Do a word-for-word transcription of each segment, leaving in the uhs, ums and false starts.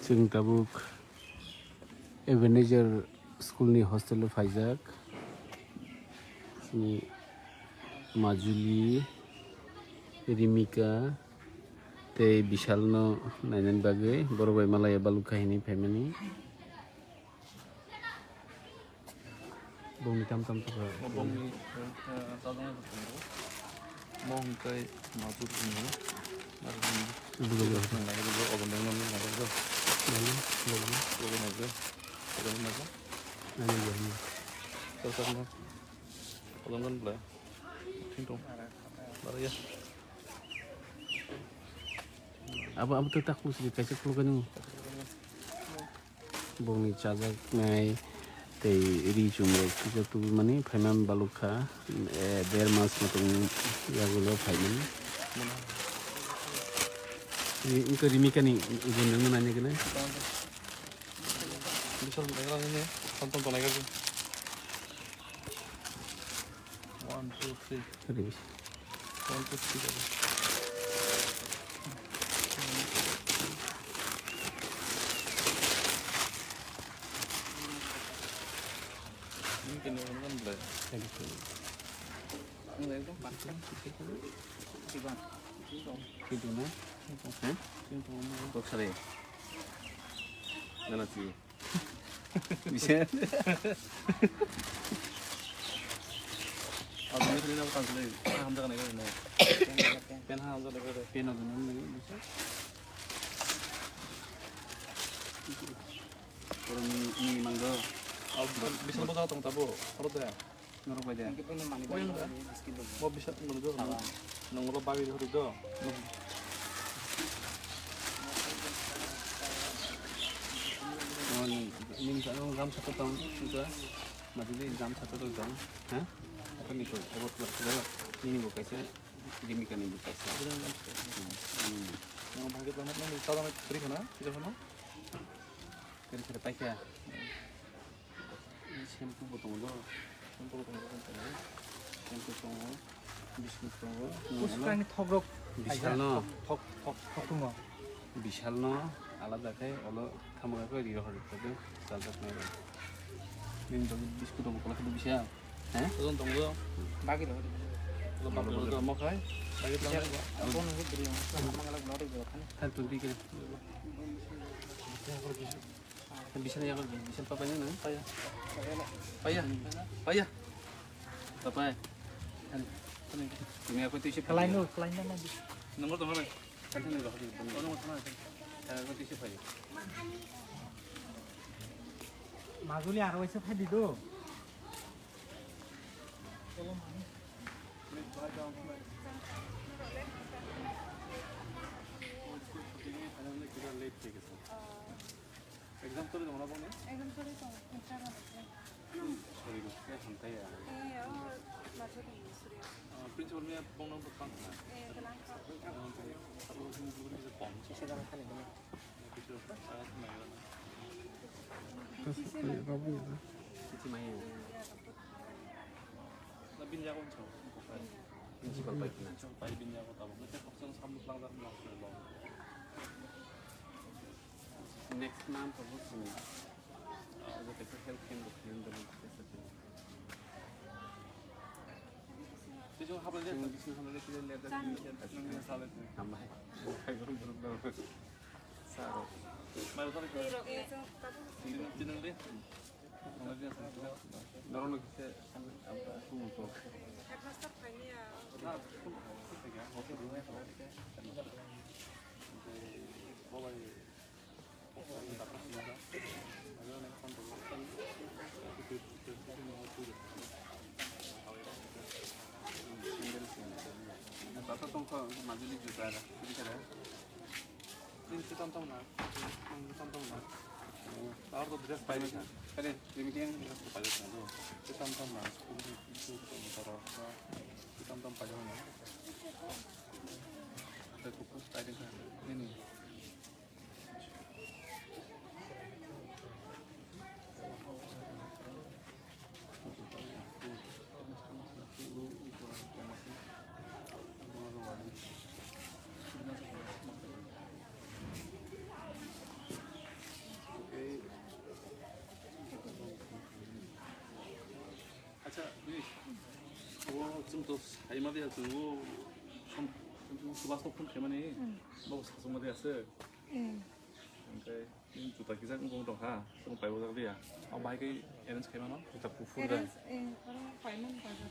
Chwng tabuk Ebenezer school ni hostel o phaijak. Chini Majuli, Rimika tei Bishal no nainani bagwi borok bai malaya balukha hinwi phaimani. Bongni tam tam tukha. Bongni, eh, chajaknai bo tongo. Mo hwnkhe majur hwnwi. Bujo bujo. Nang nai bujo, obo nang nang nang bujo. Nani, bujo. Obo nang bujo. Obo nang bujo. Nani bujo. Sir, sir, no. Obo nang bujo. Thing tong. Baru ya. Abo, abo to tak khulsi kaisa khulukani. Bongni chajaknai tei ri chumrok kisa tubumani phaimani balukha, eh, der mas matong yagulo phaimani. Ri-, wngkha Rimikani ujun nangno naina gwnang. Bishal tongnai kha nini, tom tom tongnai kha. One, two, three. Ri. One, two, three. Ini kena orang kan belai. Thank you. Ang lagi dong, pakai. Tiba. Tiba. Hah? Tiba. Kok sari? Nana si. Bisa. Abang ini nak tangkil lagi. Ah, hamda kan lagi. Pen ha hamda lagi. Pen ada nang lagi bisa. Orang ni ni mangga. Bisa bodoh tong tabo. Harus ya. Norok bai de. Ang khe phone mani bai. Mo bisa nung do. Nung ro babi hori do. Ni ni sa nung gam sa tong tu. Mati de gam sa tong. Ha? Apa ni ko? Ebo tu tu. Ni ni bo kaisa. Rimikani bo kaisa. Nung bhagi tong na nung sa tong free khana. Tidak khana. Kere kere paikha. Shampoo bo tongo do. Shampoo bo tongo, shampoo tongo. Shampoo tongo. Biscuit tongo. Puskang ni thok rok. Bishal no. Thok, thok, thok tongo. Bishal no alada khe olo thamaka khe ri rohor khe chajak nai. Nini bagwi biscuit tongo kola khe bishal. He? Ozon tongo. Bagi rohor. Olo bagi rohor mo khai. Bagi tongo. Abo no bri. Mangala gula ri khani. Than tun di khe. Bisal ya, bisal papa ni na? Paya. Paya. Paya. Papa. Ini apa tu isi? Kelain lu, kelain lu lagi. Nomor tu mana? Kan ini roh di. Oh, nomor sana. Kan aku tu isi paya. Majuli aro ese phai di do. Exam choli tongo na boni? Exam choli tongo, exam choli tongo. Sorry, khe hamthai ya. Eh, oh, macho tongo, sorry. Ah, principal me bongno bwkhang na. Eh, kelang kha. Ah, okay. Abo bini bwkhang kisa kom. Kisa dara khani bini. Kisa dara khani. Kisa mai. Kisa mai. Na bini jaga unsa. Principal pai kina. Pai bini jaga tabuk. Kisa kok sang samluk langdar langdar. Next month abo sini. Abo kaisa health camp bo khlai dano kaisa khe. Bising hablai de, bising hablai de, kile le da. Hambai. Sir. Mai rok. Tinang, tinang de. Norok no kise. Headmaster phaini ya. Tata tongkha majuli juta, juta. Nini se tam tam na, nini se tam tam na. Aro to dress pai ka. Kare, nini ke dress pai ka. Se tam tam na, school ni, school ni toro, se tam tam pai ka. Te kuku pai ka. Nini. O chwng to saima de, chwng o som-, chwng class no phone khaimani, bo sasuma de aswk. Hwnkhe juta kisa wngkha wngkha, chwng pai bujak liya. O bai khe arrange khaimano. Juta kuphur da. Arrange, eh, oro paimani bazar.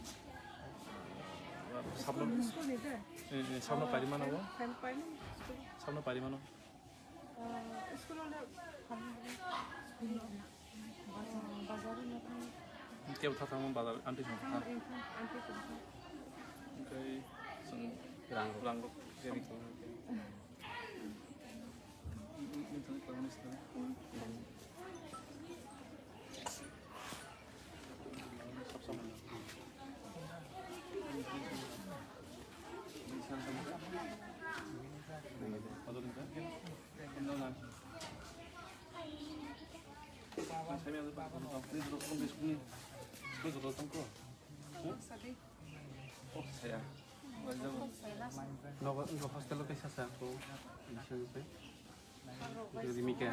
Sabno, school ni de? Eh, eh, sabno paimano o? Paimani school. Sabno paimano. Ah, school ole, ah, bazar ni. Kebo thathangma bazar, aunty thang. Aunty thang. Oke, sing rang, rang rok. Nogo, nogo hostel o kaisa sa ko, Rimika.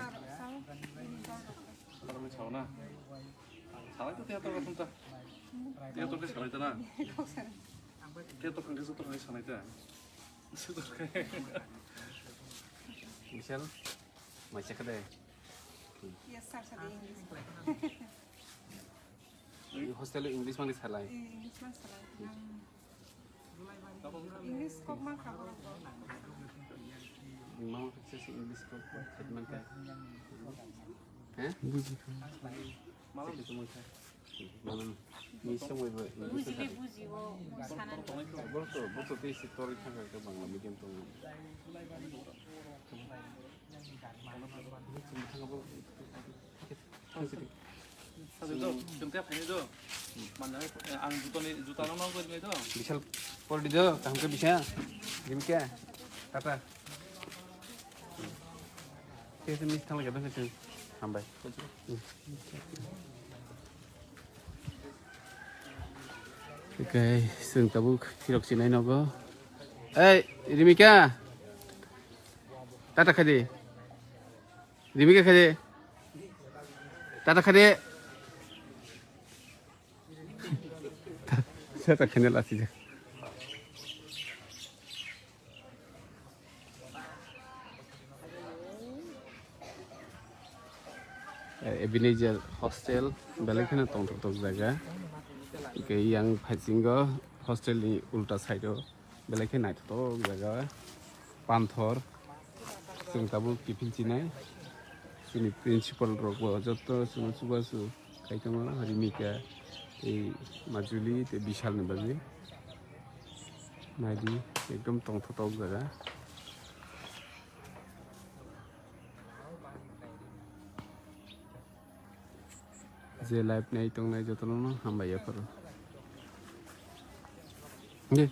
Oro ni sao na. Salai to tiya to ka thum ta. Tiya to ka salai ta na. Tiya to khangke to ka salai ta. Michelle, mai chakade. Yes, sir, sir, English. Hostel o English mani salai. English mani salai. English kok ma kha borok bo. Mama kisa se English kok khaima kha. He? Buji kha. Mama ni songwi bo. Buji le buji o sana. Borok to, borok to tei se tori thang kha Bangla medium tong. Ang juta ni, juta no nang koi do. Bishal por di do, kaham ke bisa. Dim ke? Tata. Ke se mis thang lagi dong ke. Hambai. Okay, sing tabuk phirok sinai nogo. Ei, Rimika. Tata khadi. Rimika khade. Tata khade. Tata khade lasi ja. Ebenezer hostel belai kheno tongthok tok jaga. Hingke yang phasingo hostel ni ulta side o. Belai khe naithotok jaga, panthor, chwng tabuk kiphil chinai, chini principal rok bo joto chwngno chubachu khai tongo, Rimika, tei Majuli, tei Bishal ni bagwi. Naidi, ekdom tongthotok jaga. Je live nai tongnai jotono no hambai yapharo. Nge.